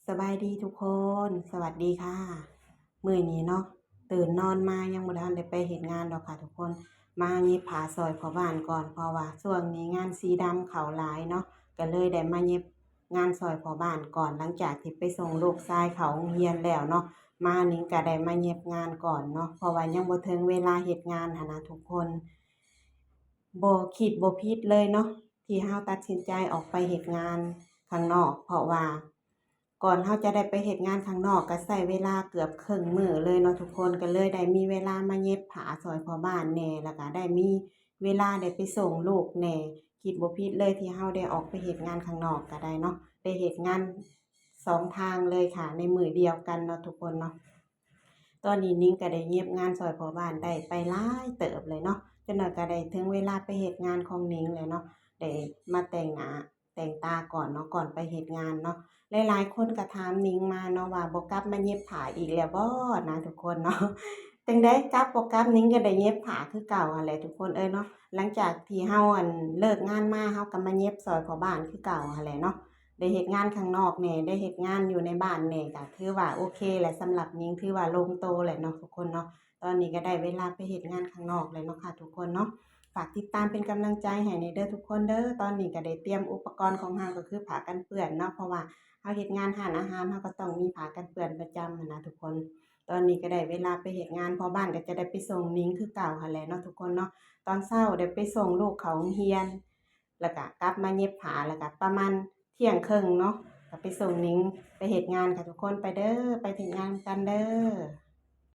ສະບາຍດີທຸກຄົນ ສະຫວັດດີຄ່ະ. ມື້ນີ້ເນາະ ຕື່ນນອນມາຍັງບໍ່ທັນໄດ້ໄປເຮັດງານດອກຄ່ະທຸກຄົນ ມາເຫຍິບຜ້າຊ່ອຍພໍ່ບ້ານກ່ອນ ເພາະວ່າຊ່ວງນີ້ງານສີດຳເຂົ້າຫຼາຍເນາະ ກະເລີຍໄດ້ມາເຫຍິບງານຊ່ອຍພໍ່ບ້ານກ່ອນ ຫຼັງຈາກທີ່ໄປສົ່ງລູກຊາຍເຂົ້າໂຮງຮຽນແລ້ວເນາະ ມານີ້ກະໄດ້ມາເຫຍິບງານກ່ອນເນາະ ເພາະວ່າຍັງບໍ່ເຖິງເວລາເຮັດງານຫັ້ນນະທຸກຄົນ. ບໍ່ຄິດບໍ່ຜິດເລີຍເນາະ ທີ່ເຮົາຕັດສິນໃຈອອກໄປເຮັດງານຂ້າງນອກ ເພາະວ່າກ່ອນເຮົາຈະໄດ້ໄປເຮັດງານຂ້າງນອກ ກະໃຊ້ເວລາເກືອບເຄິ່ງມື້ເລີຍເນາະທຸກຄົນ ກະເລີຍໄດ້ມີເວລາມາເຫຍິບຜ້າຊ່ອຍພໍ່ບ້ານແດ່ ແລ້ວກະໄດ້ມີເວລາໄດ້ໄປສົ່ງລູກແດ່ ຄິດບໍ່ຜິດເລີຍທີ່ເຮົາໄດ້ອອກໄປເຮັດງານຂ້າງນອກກະໄດ້ເນາະ ໄດ້ເຮັດງານສອງທາງເລີຍຄ່ະ ໃນມື້ດຽວກັນເນາະທຸກຄົນເນາະ. ຕອນນີ້ນິງກະໄດ້ເຫຍິບງານຊ່ອຍພໍ່ບ້ານໄດ້ໄປຫຼາຍເຕີບເລີຍເນາະ ຈັກໜ້ອຍກະໄດ້ເຖິງເວລາໄປເຮັດງານຂອງນິງແລ້ວເນາະ ໄດ້ມາແຕ່ງໜ້າແຕ່ງຕາກ່ອນເນາະ ກ່ອນໄປເຮັດງານເນາະ. ຫຼາຍໆຄົນກະຖາມນິງມາເນາະວ່າ ບໍ່ກັບມາເຫຍິບຜ້າອີກແລ້ວບໍ່ນະທຸກຄົນເນາະ ຈັ່ງໃດກັບບໍ່ກັບ ນິງກະໄດ້ເຫຍິບຜ້າຄືເກົ່າຫັ້ນແຫຼະທຸກຄົນເອີຍເນາະ. ຫຼັງຈາກທີ່ເຮົາ ອັນ ເລີກງານມາ ເຮົາກະມາເຫຍິບຊ່ອຍພໍ່ບ້ານຄືເກົ່າຫັ້ນແຫຼະເນາະ ໄດ້ເຮັດງານຂ້າງນອກແດ່ ໄດ້ເຮັດງານຢູ່ໃນບ້ານແດ່ ກະຖືວ່າໂອເຄແຫຼະ ສຳລັບນິງຖືວ່າລົງໂຕແຫຼະເນາະທຸກຄົນເນາະ. ຕອນນີ້ກະໄດ້ເວລາໄປເຮັດງານຂ້າງນອກແລ້ວເນາະຄ່ະທຸກຄົນເນາະ ຝາກຕິດຕາມເປັນກຳລັງໃຈໃຫ້ແດ່ເດີທຸກຄົນເດີ. ຕອນນີ້ກະໄດ້ຕຽມອຸປະກອນຂອງເຮົາ ກະຄືຜ້າກັນເປື້ອນເນາະ ເພາະວ່າເຮົາເຮັດງານຮ້ານອາຫານ ເຮົາກະຕ້ອງມີຜ້າກັນເປື້ອນປະຈຳຫັ້ນນະທຸກຄົນ. ຕອນນີ້ກະໄດ້ເວລາໄປເຮັດງານ ພໍ່ບ້ານກະຈະໄດ້ໄປສົ່ງນິງຄືເກົ່າຫັ້ນແຫຼະເນາະທຸກຄົນເນາະ. ຕອນເຊົ້າໄດ້ໄປສົ່ງລູກເຂົ້າໂຮງຮຽນ ແລ້ວກະກັບມາເຫຍິບຜ້າ ແລ້ວກະປະມານທ່ຽງເຄິ່ງເນາະ ກະໄປສົ່ງນິງໄປເຮັດງານຄ່ະທຸກຄົນ ໄປເດີ ໄປເຮັດງານນຳກັນເດີ.